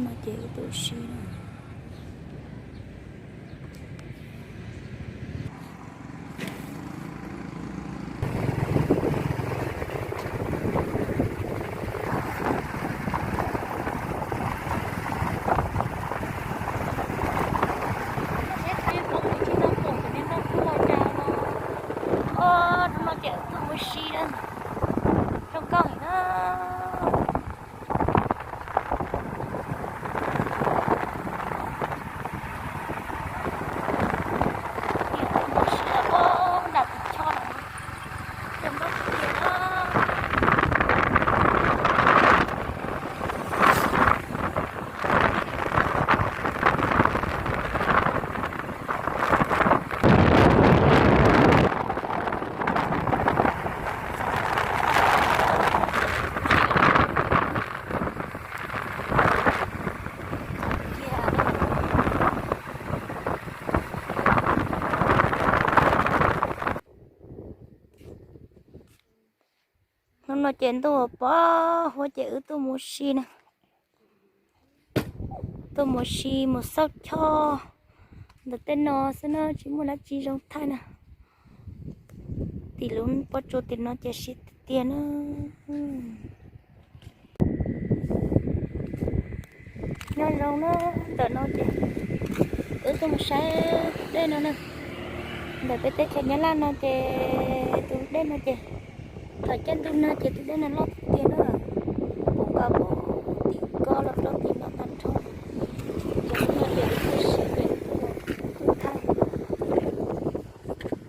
Ces wb tuaj ua si na. Hnub no ces wb tuaj ua si na, zoo nkauj heev na. Hnub no ces ntuj poob huab ces wb tuaj mus si na. Tuaj mus si mus xauj choj ntawm tej no xwb na, tsis muaj dab tsi zoo thaij na. Tim lub pob tsuas tim no ces siab tiag tiag na. Nyob zoo na, ntawm no ces wb tuaj mus saib dej no na. Ntawm peb teb chaws Nyab Laj no ces tus dej no ces thaum caij ntuj nag ces tus dej no loj tiag tiag na. Puv nkaus puv tim ko los rau tim no tag nrho. Ces hnub no ces wb tuaj saib, wb tuaj thaij,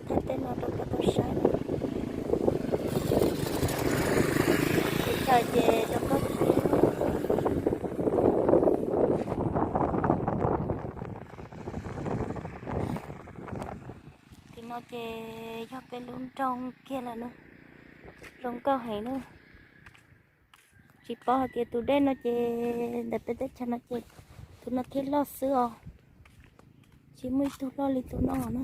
thaij tej no rau koj tau saib. Teb chaws ces zoo nkauj tiag tiag. Tim no ces yog peb lub nroog kiag lawm na, zoo nkauj heev na. Tsis paub hais tias tus dej no ces ntawm peb teb chaws no ces tus no thiaj loj xwb os, tsis muaj ib tug loj li tus no na.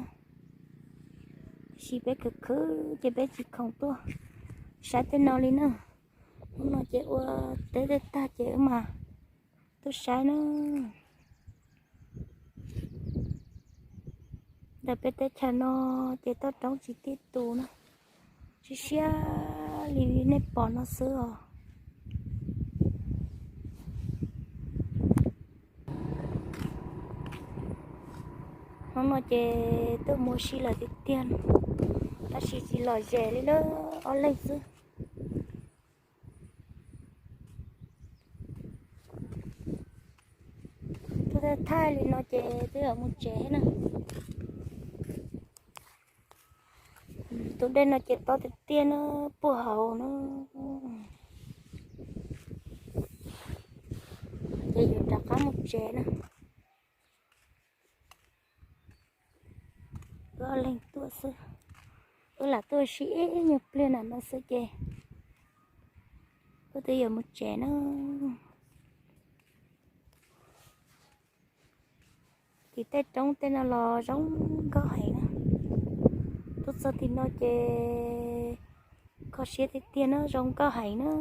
Tiam sis peb khwv khwv ces peb tsis khoom tuaj saib tej no li na. Hnub no ces ua teb tej tag ces wb mam tuaj saib na. Ntawm peb teb chaws no ces toj roob tsis tib tus na, siab siab li nej pom no xwb os. Hnub no ces tuaj mus ua si lawm tiag tiag, tab sis tsis lom zem li lawm, ob leeg xwb. Tuaj thaij li no ces twb yuav mus tsev na. Tus dej no ces tob tiag tiag na, puag hauv na. Ces yuav rov qab mus tsev na. Wb ob leeg tuaj xwb, wb lam tuaj ua si ib nyuag pliag na no xwb ces wb twb yuav mus tsev na. Tim tej roob tej no los zoo nkauj heev na. Tuaj txog tim no ces kho siab tiag tiag na, zoo nkauj heev na.